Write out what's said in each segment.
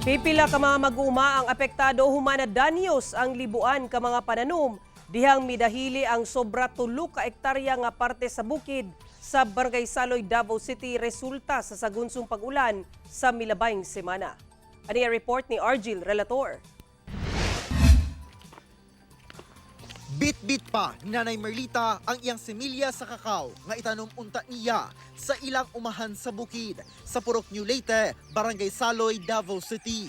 Pipila ka mga mag-uma ang apektado human nadanyos ang libuan ka mga pananom dihang midahili ang sobra 3 ka ektarya nga parte sa bukid sa Barangay Saloy, Davao City resulta sa sagunsong pag-ulan sa milabayng semana. Ani ang report ni Argil Relator. Bit-bit pa ni Nanay Merlita ang iyang semilya sa kakao nga itanom unta niya sa ilang umahan sa bukid sa Purok New Leyte, Barangay Saloy, Davao City.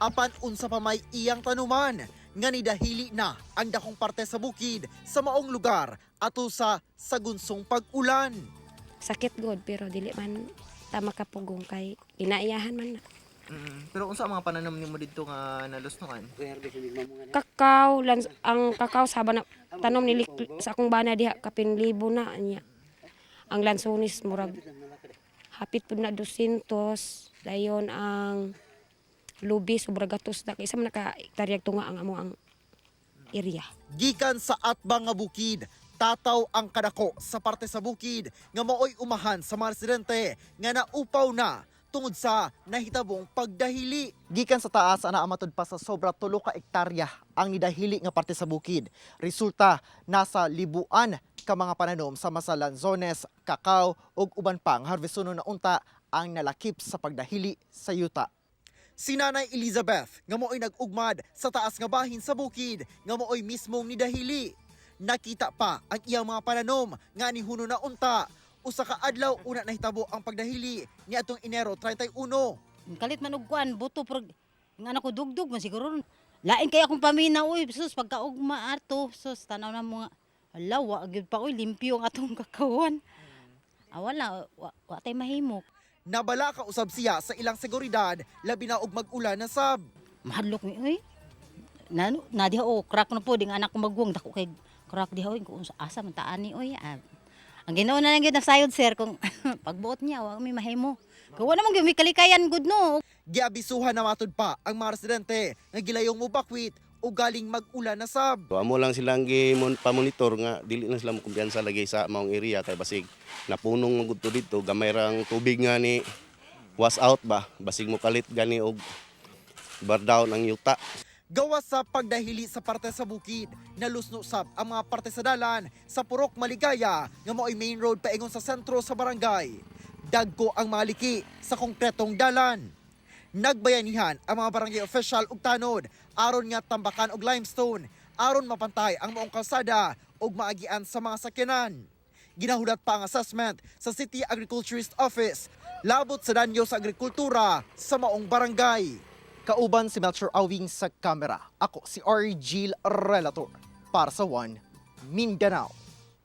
Apan unsa pa may iyang tanuman nga nidahili na ang dakong parte sa bukid sa maong lugar ato sa sagunsong pag-ulan. Sakit god, pero dili man ta makapugong kay inaiyahan man na. Pero unsa ang mga pananom nimo didto nga nalusnoan? Kakao, lans, ang kakao sa bana, tanom ni sa akong bana diha kapin libo na niya. Ang lansones murag hapit pud na 200, dayon ang lubi sobra gatos na kaysa man naka hektaryag tunga ang amo ang area. Gikan sa atbang nga bukid, tataw ang kadako sa parte sa bukid nga maoy umahan sa mga residente nga naupaw na tungod sa nahitabong pagdahili. Gikan sa taas, ana matud pa sa sobra 3 ka ektarya ang nidahili nga parte sa bukid. Resulta, nasa libuan ka mga pananom sama sa lanzones, kakao ug uban pang harvestono na unta ang nalakip sa pagdahili sa yuta. Si Nanay Elizabeth nga mo'y nag-ugmad sa taas nga bahin sa bukid nga mo'y mismong nidahili. Nakita pa ang iyang mga pananom nga nihuno na unta. Usa ka adlaw una nahitabo ang pagdahili niadtong Enero 31. Kalit man og kuan buto pero ang anak ko dugdug man siguro. Lain kay akong pamina, uy, sus, pagkaugma ato, sus, tanaw na mga ala, wa gyud pa, uy, limpyo ang atong kakawan. Ah, wala wa tay mahimo. Nabala ka usab siya sa ilang seguridad, labi na og mag-ulan na sab. Mahadlok mi, uy. Na na diha o crack na po ding anak ko magwang dako kay crack diha, uy, kung asa man taani, uy. Ah, ang Ginoo na lang gyud ang sayod, sir, kung pagbuot niya wa mi mahimo. Kung wala man gyud mi kalikayan gud no. Giabisuhan na matud pa ang mga residente nga gilayong mobakwit o galing mag-ulan na sab. So, amo lang silang gi pamonitor nga dili na sila mokumpiyansa lagi sa maong area kay basig napunong man gud to didto, gamay rang tubig nga ni wash out ba, basig mo kalit gani og bar down ang yuta. Gawas sa pagdahili sa parte sa bukid, nalusno sab ang mga parte sa dalan sa Purok Maligaya nga mao'y main road paingon sa sentro sa barangay. Dagko ang mga liki sa konkretong dalan. Nagbayanihan ang mga barangay official ug tanod aron nga tambakan og limestone aron mapantay ang maong kalsada ug maagian sa mga sakyanan. Ginahulat pa ang assessment sa City Agriculturist Office labot sa danyo sa agrikultura sa maong barangay. Kauban si Melchor Awing sa kamera. Ako si R. Gil Relator para sa One Mindanao.